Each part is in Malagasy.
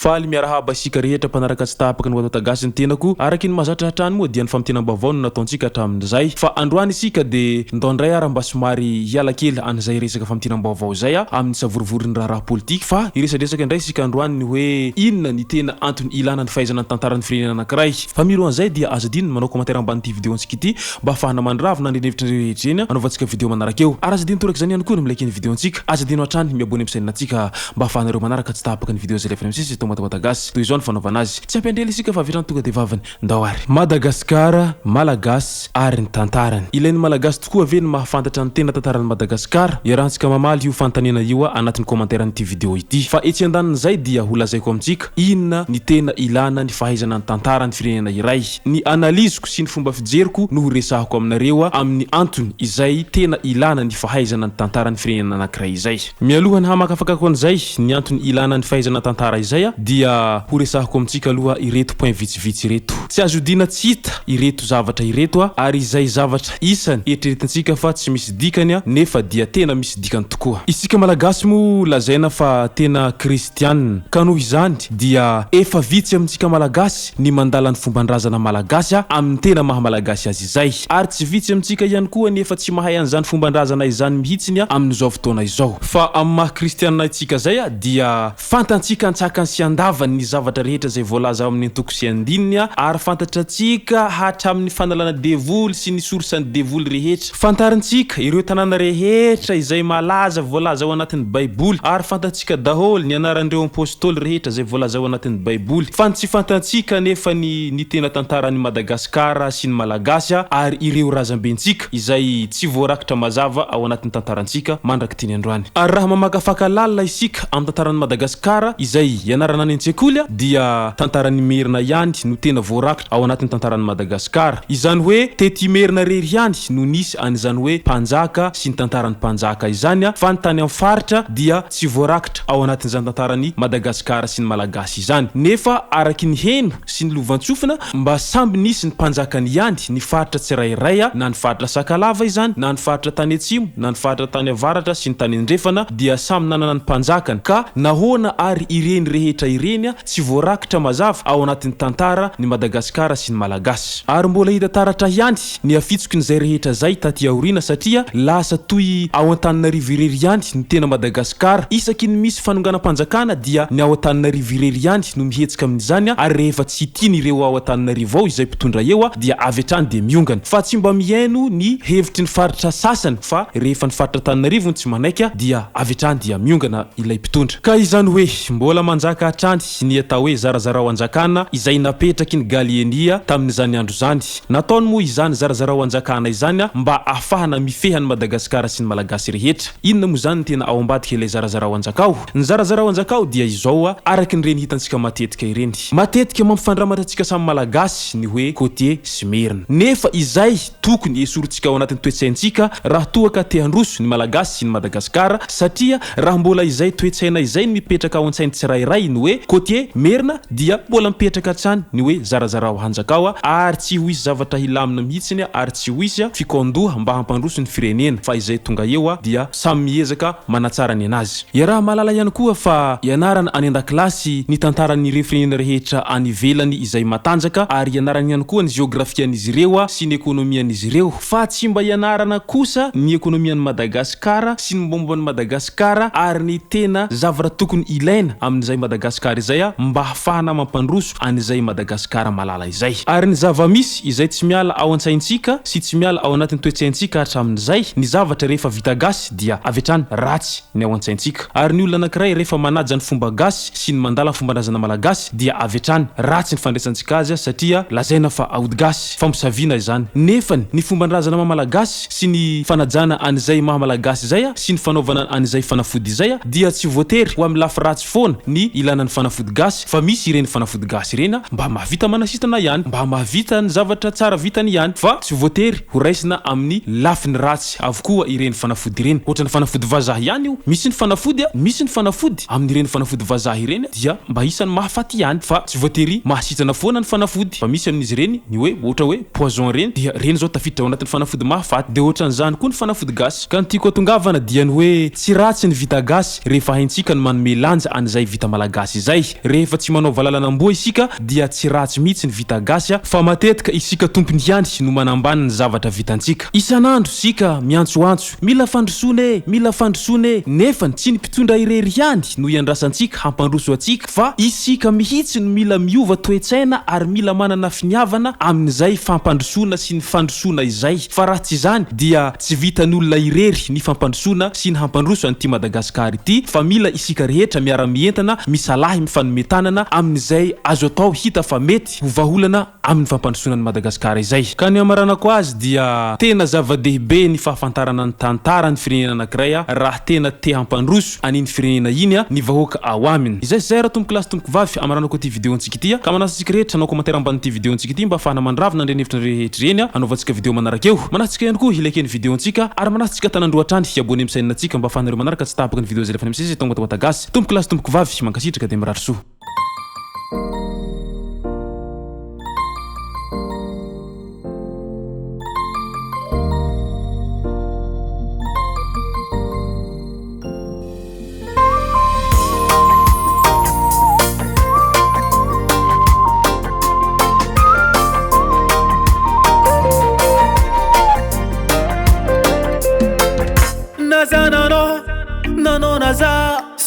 Faly miarahaba isika rehetra mpanaraka tsy tapaka ny Watata Gasy ny tenako. Araky ny mahazatra hatrany moa dia ny famintinam-baovao no nataontsika hatramin'izay. Fa androany isika dia ndao indray ara mba somary hiala kely an'izay resaka famintinam-baovao izay amin'ny savorovoron'ny raharaha politika fa hiresadresaka indray isika androany ny hoe inona ny tena antony ilana ny fahaizana ny tantaran'ny firenena anankiray. Fa mialohan'izay dia aza adino ny manao commentaire ambanin'ity video antsika ity mba hahafahana mandravona an'ireny hevitra ireny rehetra ireny hanaovantsika video manaraka eo. Ary aza adino torak'izany ihany koa ny mi-like ny video antsika. Aza adino hatrany ny mi-abonner amin'ny chaîne antsika. Mba ahafahanareo manaraka tsy tapaka ny video izay alefanay misesy eto Mada Madagasy. Toy izao ny fanaovana azy. Tsy ampy andrela isika fa avy hatrany tonga dia vavany. Ndao ary. Madagasikara, Malagasy ary ny tantarany. Ilain'ny Malagasy tokoa ve ny mahafantatra ny tena tantaran'i Madagasikara? Iarahantsika mamaly io fanontaniana io anatin'ny commentaire an'ity video ity. Fa etsy andanin'izay dia ho lazaiko amintsika inona ny tena ilana ny fahaizana ny tantaran'ny firenena iray. Ny analyse-ko sy ny fomba fijeriko no ho resahako aminareo amin'ny antony izay tena ilana ny fahaizana ny tantaran'ny firenena anankiray izay. Mialoha ny hamakafakako an'izay ny antony ilana ny fahaizana tantara izay dia ho resahako amintsika aloha ireto point vitsivitsy ireto. Tsy azo odiana tsy hita ireto zavatra ireto ary izay zavatra isany eritreretintsika fa tsy misy dikany nefa dia tena misy dikany tokoa. Isika Malagasy moa lazaina fa tena kristianina ka noho izany dia efa vitsy amintsika Malagasy ny mandala ny fomban-drazana Malagasy amin'ny tena maha Malagasy azy izay. Ary tsy vitsy amintsika ihany koa ny efa tsy mahay an'izany fomban-drazana izany mihitsiny amin'izao fotoana izao. Fa amin'ny maha kristianina antsika izay dia fantantsika antsakany sy andavany ny zavatra rehetra izay voalaza ao amin'ny antoko sy andininy ary fantatrantsika hatramin'ny fanalana devoly sy ny source ny devoly rehetra. Fantarintsika ireo tanàna rehetra izay malaza voalaza ao anatin'ny baiboly ary fantatsika daholo ny anaran'ireo apostoly rehetra izay voalaza ao anatin'ny baiboly. Fa ny tsy fantantsika anefa ny ny tena tantaran'i Madagasikara sy ny Malagasy ary ireo razambentsika izay tsy voarakitra mazava ao anatin'ny tantarantsika mandrak'itiny androany. Ary raha mamakafaka lalina isika amin'ny tantaran'i Madagasikara izay ianarana any an-tsekoly dia tantaran'i Merina ihany no tena voarakitra ao anatin'ny tantaran'i Madagasikara. Izany hoe teto Imerina irery ihany no nisy an'izany hoe mpanjaka sy ny tantaran'ny mpanjaka izany fa ny tany amin'ny faritra dia tsy voarakitra ao anatin'izany tantaran'i Madagasikara sy ny Malagasy izany. Nefa araky ny heno sy ny lovantsofina mba samby nisy ny mpanjakany ihany ny faritra tsirairay na ny faritra Sakalava izany na ny faritra tany atsimo na ny faritra tany avaratra sy ny tany andrefana dia samy nanana ny mpanjakany ka nahoana ary ireny rehetra ireny tsy voarakitra mazava ao anatin'ny tantara ny Madagasikara sy ny Malagasy. Ary mbola hita taratra ihany ny hafitsokin'izay rehetra zay taty aoriana satria lasa toy ao Antananarivo irery ihany no tena Madagasikara. Isaky ny misy fanonganam-panjakana dia ny ao Antananarivo irery ihany no mihetsika amin'izany ary rehefa tsy tian'ireo ao Antananarivo ao izay mpitondra eo dia avy hatrany dia miongana. Fa tsy mba mihaino ny hevitry ny faritra sasany fa rehefa ny faritra Antananarivo no tsy manaiky dia avy hatrany dia miongana ilay mpitondra. Ka izany hoe mbola manjaka hatrany ny atao hoe zarazarao anjakana izay napetraky ny Galienia tamin'izany andro izany. Nataony moa izany zarazarao anjakana izany mba ahafahana mifehy an'i Madagasikara sy ny Malagasy rehetra. Inona moa izany ny tena ao ambadika ilay zarazarao anjakao? Ny zarazarao anjakao dia izao araky ny ireny hitantsika matetika ireny. Matetika mampifandramatra antsika samy Malagasy ny hoe Côtier sy Merina. Nefa izay tokony esorintsika ao anatin'ny toe-tsaintsika raha toa ka te handroso ny Malagasy sy ny Madagasikara satria raha mbola izay toe-tsaina izay no mipetraka ao an-tsain'ny tsirairay ny hoe Côtier, Merina dia mbola mipetraka hatrany ny hoe zarazarao hanjakao ary tsy ho hisy zavatra hilamina mihitsiny ary tsy ho hisy fikaondoha mba hampandroso ny firenena fa izay tonga eo dia samy miezaka manatsara ny anazy. Iaraha-mahalala ihany koa fa ianarana any an-dakilasy ny tantaran'ireo firenena rehetra any ivelany izay matanjaka ary ianarana ihany koa ny jeografian'izy ireo sy ny ekonomian'izy ireo fa tsy mba ianarana kosa ny ekonomian'i Madagasikara sy ny mombamomba an'i Madagasikara ary ny tena zavatra tokony ilaina amin'izay Madagasikara izay mba hahafahana mampandroso an'izay Madagasikara malala izay. Ary ny zava-misy izay tsy miala ao an-tsaintsika sy tsy miala ao anatin'ny toe-tsaintsika hatramin'izay, ny zavatra rehefa vita gasy dia avy hatrany ratsy ny ao an-tsaintsika. Ary ny olona anankiray rehefa manaja ny fomba gasy sy ny mandala ny fomban-drazana malagasy dia avy hatrany ratsy ny fandraisantsika azy satria lazaina fa aody gasy, famosaviana izany. Nefany ny fomban-drazana maha malagasy sy ny fanajana an'izay maha malagasy izay sy ny fanaovana an'izay fanafody izay dia tsy voatery ho amin'ny lafy ratsy foana ny ilana ny fanafody gasy fa misy ireny fanafody gasy ireny mba mahavita manasitrana ihany, mba mahavita ny zavatra tsara vitany ihany fa tsy voatery ho raisina amin'ny lafiny ratsy avokoa ireny fanafody ireny. Ohatran'ny fanafody vazaha ihany io, misy ny fanafody a, misy ny fanafody amin'ireny fanafody vazaha ireny dia mba isan'ny mahafaty ihany fa tsy voatery mahasitrana foana ny fanafody fa misy amin'izy ireny ny hoe ohatra hoe poison ireny dia ireny izao tafiditra ao anatin'ny fanafody mahafaty dia ohatran'izany koa ny fanafody gasy. Ka ny tiako hatongavana dia ny hoe tsy ratsy ny vita gasy rehefa haintsika ny manome lanja an'izay vita malagasy. gasy izay. Rehefa tsy manao valalan'amboa isika dia tsy ratsy mihitsy ny vita gasy fa matetika isika tompony ihany no manambany ny zavatra vitantsika. Isan'andro isika miantsoantso, mila fandrosoana e! Mila fandrosoana e! Nefany tsy ny mpitondra irery ihany no iandrasantsika hampandroso antsika fa isika mihitsy no mila miova toe-tsaina ary mila manana finiavana amin'izay fampandrosoana sy ny fandrosoana izay fa raha tsy izany dia tsy vitan'olona irery ny fampandrosoana sy ny hampandroso an'ity Madagasikara ity fa mila isika rehetra miara-mientana misalahy mifanome tanana amin'izay azo atao hita fa mety ho vahaolana amin'ny fampandrosoana an'i Madagasikara izay. Ka ny hamaranako azy dia tena zava-dehibe ny fahafantarana ny tantaran'ny firenena anankiray raha tena te hampandroso an'iny firenena iny ny vahoaka ao aminy. Izay sy izay ratompokolahy sy tompokovavy hamaranako ity video antsika ity ka manasa antsika rehetra hanao commentaire ambanin'ity video antsika ity mba hahafahana mandravona an'ireny hevitra rehetra ireny hanaovantsika video manaraka eo. Manasa antsika ihany koa hi-liker ny video antsika ary manasa antsika tanan-droa hatrany hi-abonner amin'ny chaîne antsika mba hahafahanareo manaraka tsy tapaka ny video izay alefanay misesy eto Angoatawata Gasy. Tompokolahy sy tompokovavy mankasitraka dia mirary soa.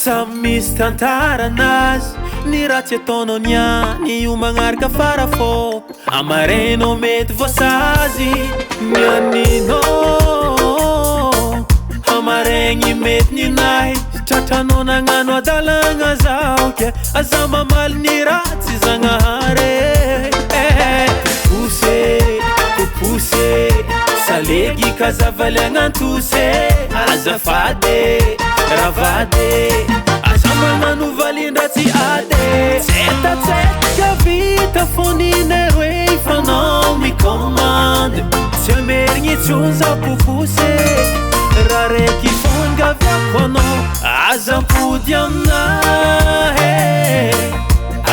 Samy misy tantaranazy Ny ratsy ataonao niany io magnaraka fara fô Amaregno mety voasazy Ny aninao Amaregny mety ninahy Tratranao nagnano adalagna zaho ke Aza mamaly ny ratsy Zagnahary eh Popose, popose Salegy ka zavaliagna antosy Azafady, ravady Aza magnano valin-dratsy ady Tsetatseta vita fô ninero e Fanao mi-commande Tsy amerigny intsony za popose Raha raiky fôgna gaviako anao Aza ampody aminahy e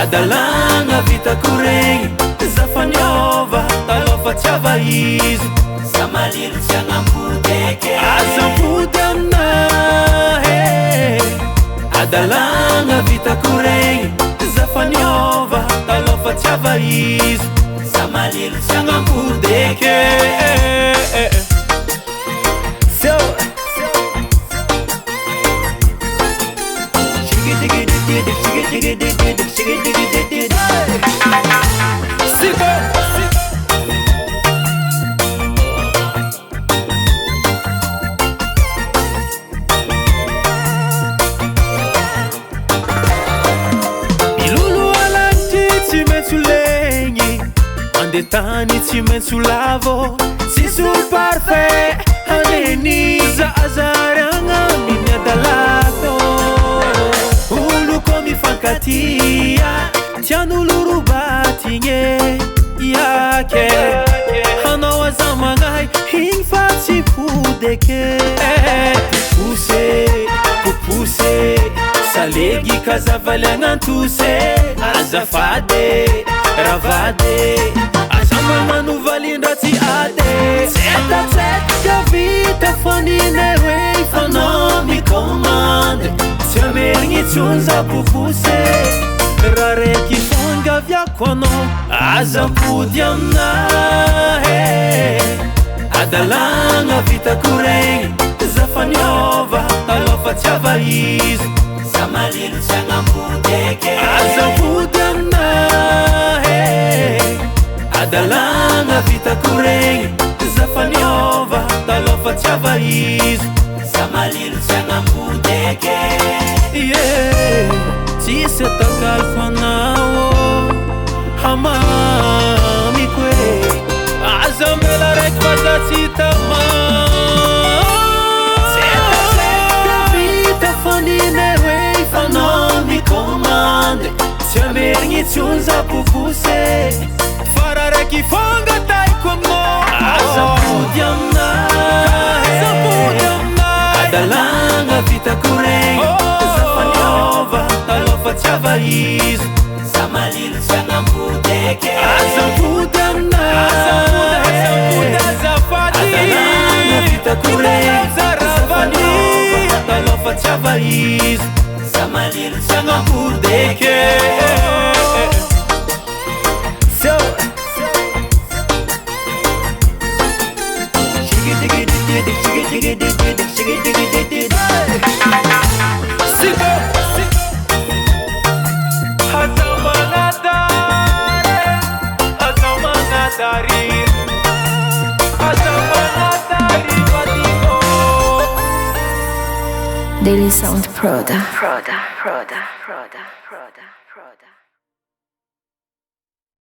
Adalagna vitako regny Za fa niôva taloha fa tsy ava izy Za malilo tsy hagnampody eky e Aza ampody aminahy e Adalagna vitako regny Za fa niôva taloha fa tsy ava izy Za malilo tsy hagnampody eky e So Miloloha lanitry tsy maintsy ho legny Mandeha tany tsy maintsy ho lavo Tsisy olo parfait haneny Za aza ariagna amin'ny adalako Olo koa mifankatia Tian'olo robatigny e Iake Anao aza magnahy igny fa tsy hody eke Popose, popose Salegy ka zavaliagna antosy Azafady, ravady Aza magnano valin-dratsy ady Tsetatseta vita fa ninero e Fanao mi-commande Tsy amerigny intsony za popose Raha raiky fôngaviako anao Aza ampody aminahy e Adalagna vitako regny Za fa niôva taloha fa tsy ava izy Za malilo tsy hagnampody eky e Aza ampody aminahy e Adalagna vitako regny Za fa niôva taloha fa tsy ava izy Za malilo tsy hagnampody eky e Yeah, tsisy atakaloko anao Hamamiko e Aza mela raiky fa za tsy tamà Tsetatseta vita fa ninero e Fanao mi-commande Tsy amerigny intsony za popose Fa raha raiky fangatahiko aminao Aza ampody aminahy Aza ampody aminahy Adalagna vitako regny Za fa niôva taloha fa tsy ava izy Za malilo tsy hagnampody eky e Aza ampody aminahy Aza ampody, aza ampody azafady Adalagna vitako regny Za fa niôva taloha fa tsy ava izy Za malilo. Tsilo tsy agnakory deky. Daily Sound Proda. Proda. Proda. Proda. Proda. Proda.